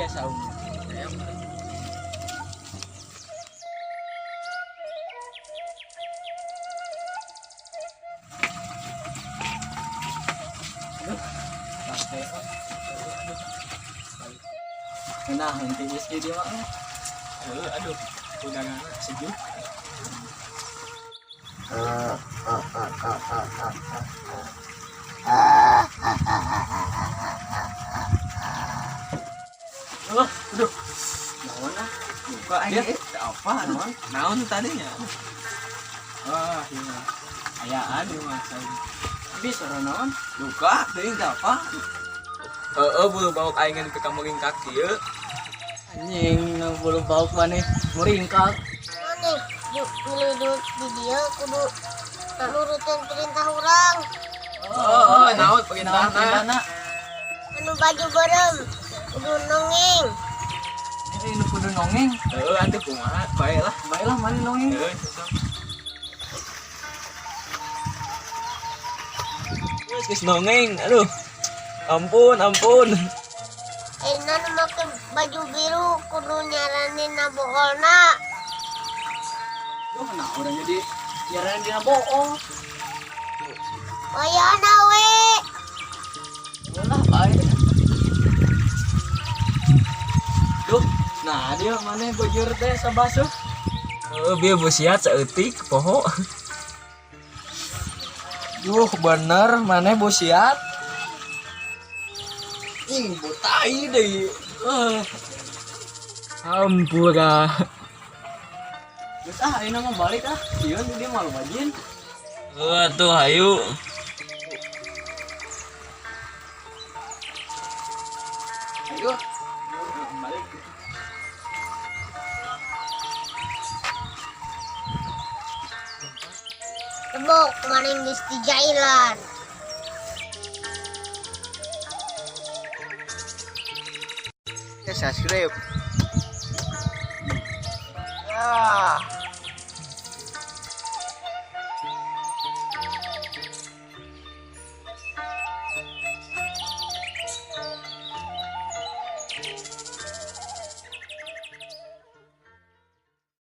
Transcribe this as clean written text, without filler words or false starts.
Aya saung. Aya. Aduh, capek. Aduh. Nah, nanti geus di dieu mah. Heuh, aduh. Udarana sejuk. Oh, aduh. Naon ah? Buka aing Dia. teu apa Naon? Naon tadinya? Wah, ieu mah. Ayaan ieu mah saung. Abi suara naon? Duka, teuing teu apa? Heeh, bulu bauk aing ke kamuring kaki ieu. Anjing, nu bulu bauk maneh muringkak. Maneh milu di dieu kudu nurutin perintah urang. Oh, naon Naon perintahna? perintahna? Anu baju beureum kudu nongeng. Ini nu kudu nongeng. Heeh, atuh kumaha? Bae lah. Baiklah maneh nongeng. Heeh, sok. Geus geus nongeng, aduh. Ampun, ampun. Ayeuna nu make baju biru kudu nyaranin na boolna. Duh, nah urang jadi nyaranin dina bohong. Wayahna we. Lah, bae. Duh, nah dia maneh bujur teh sabasuh. Heeh, bieu busiat saeutik poho. Duh, bener maneh busiat. Ih, botai deui. Ampura. Geus ah, ayeuna mah balik ah. Sieun dia malu bajin. Heeh, tuh hayu. Ayo. Balik. Tebok maneh geus dijailan. Subscribe. Ah.